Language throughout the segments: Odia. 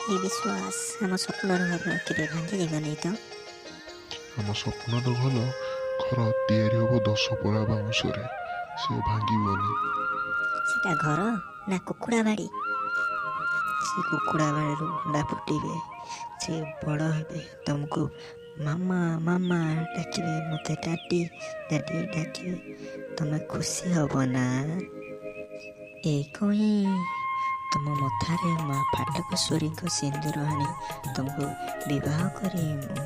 ଏ ବିଶ୍ୱାସ, ଆମ ସ୍ୱପ୍ନର ଘର କେବେ ଭାଙ୍ଗିଯିବନି ତ? ଆମ ସ୍ୱପ୍ନର ଘର ଘର ତିଆରି ହେବ 10 ପଳା ବାଉଁଶରେ, ସେ ଭାଙ୍ଗିବନି। ସେଟା ଘର ନା କୁକୁଡ଼ା ବାଡ଼ି? ସେ କୁକୁଡ଼ା ବାଡ଼ିରୁ ଅଣ୍ଡା ଫୁଟିବେ, ସେ ବଡ଼ ହେବେ, ତୁମକୁ ମାମା ମାମା ଡାକିବେ, ମୋତେ ଡାଡି ଡାଡି ଡାକିବେ। ତମେ ଖୁସି ହବ ନା? ଏ କଇଁ, ତମ ମଥାରେ ମା ଫାଟକେଶ୍ୱରୀଙ୍କ ସିନ୍ଦୁର ଆଣି ତମକୁ ବିବାହ କରିବି ମୁଁ।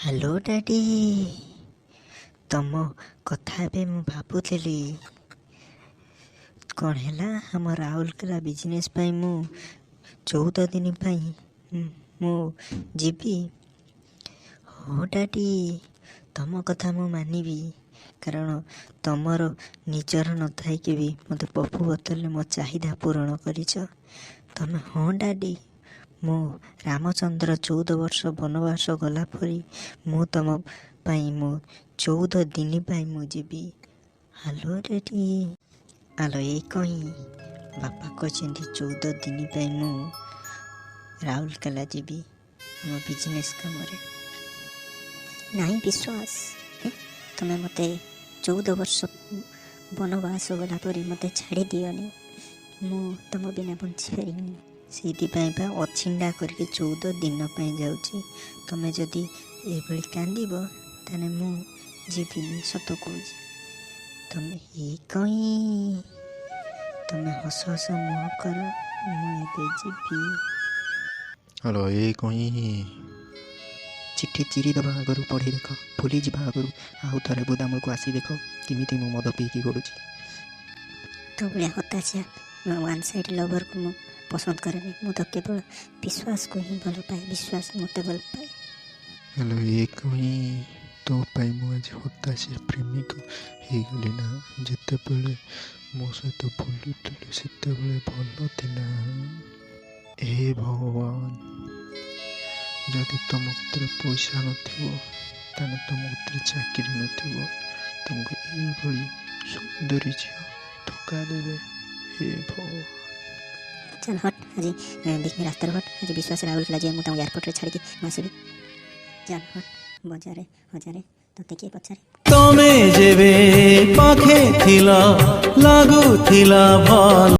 ହ୍ୟାଲୋ ଡାଡି, ତମ କଥା ଏବେ ମୁଁ ଭାବୁଥିଲି। କ'ଣ ହେଲା, ଆମ ରାଉରକେଲା ବିଜନେସ୍ ପାଇଁ ମୁଁ 14 ଦିନ ପାଇଁ ମୁଁ ଯିବି। ହଉ ଡାଡି, ତମ କଥା ମୁଁ ମାନିବି, କାରଣ ତମର ନିଜର ନଥାଇକି ବି ମୋତେ ପପୁ ବୋତଲରେ ମୋ ଚାହିଦା ପୂରଣ କରିଛ ତମେ। ହଁ ଡାଡି, ମୁଁ ରାମଚନ୍ଦ୍ର 14 ବର୍ଷ ବନବାସ ଗଲା ପରି ମୁଁ ତମ ପାଇଁ ମୁଁ 14 ଦିନ ପାଇଁ ମୁଁ ଯିବି। Hello daddy. ଆଲୋ ଏଇ କଇଁ, ବାପା କହିଛନ୍ତି 14 ଦିନ ପାଇଁ ମୁଁ ରାଉରକେଲା ଯିବି ଆମ ବିଜନେସ୍ କାମରେ। ନାହିଁ ବିଶ୍ୱାସ, ତୁମେ ମୋତେ 14 ବର୍ଷ ବନବାସ ଗଲା ପରେ ମୋତେ ଛାଡ଼ି ଦିଅନି। ମୁଁ ତୁମ ବିନା ବଞ୍ଚିପାରିବିନି। ସେଇଥିପାଇଁ ବା ଅଛିଣ୍ଡା କରିକି 14 ଦିନ ପାଇଁ ଯାଉଛି। ତମେ ଯଦି ଏଇଭଳି କାନ୍ଦିବ, ତାହେଲେ ମୁଁ ଯିବିନି, ସତ କହୁଛି। ତମେ ଏଇ କଇଁ, ତମେ ହସ ହସ ମୁହଁ କର, ମୁଁ ଏବେ ଯିବି। ହ୍ୟାଲୋ ଏ କଇଁ। ଚିଠି ଚିରିଦେବା ଆଗରୁ ପଢ଼ି ଦେଖ, ଭୁଲିଯିବା ଆଗରୁ ଆଉ ଥରେ ବୁଦାମୂଳକୁ ଆସି ଦେଖ କେମିତି ମୁଁ ମଦ ପିଇକି ଗଡ଼ୁଛି। ତୋ ଭଳିଆ ହତାଶିଆ ୱାନ୍ ସାଇଡ଼୍ ଲଭରକୁ ମୁଁ ପସନ୍ଦ କରେନି। ମୁଁ ତ କେବଳ ବିଶ୍ୱାସକୁ ହିଁ ଭଲ ପାଏ। ବିଶ୍ୱାସ ମୋତେ ଭଲ ପାଏ। ହ୍ୟାଲୋ ଏ କଇଁ, ତୋ ପାଇଁ ମୁଁ ଆଜି ହତାଶିଆ ପ୍ରେମିକ ହେଇଗଲି ନା? ଯେତେବେଳେ ମୋ ସହିତ ବୁଲୁଥିଲୁ, ସେତେବେଳେ ଭଲ ଥିଲା। ହେ ଭଗବାନ, ଯଦି ତମ କତିରେ ପଇସା ନଥିବ, ତାହେଲେ ତମ କତିରେ ଚାକିରି ନଥିବ, ତମକୁ ଏଇଭଳି ସୁନ୍ଦରୀ ଝିଅ ଧୋକା ଦେବେ। ହେ ଭଗବାନ। ଚାଲ ହଟ, ଆଜି ରାସ୍ତାରୁ ହଟ। ଆଜି ବିଶ୍ୱାସ ରାଉରକେଲା ଯିଏ, ମୁଁ ତାଙ୍କୁ ଏୟାରପୋର୍ଟରେ ଛାଡ଼ିକି ମୁଁ ଆସିବି। ଚାଲ ହଟ। ବଜାରେ ହଜାରେ ତୋତେ କିଏ ପଚାରେ? ତମେ ଯେବେ ପାଖେ ଥିଲ, ଲାଗୁଥିଲା ଭଲ।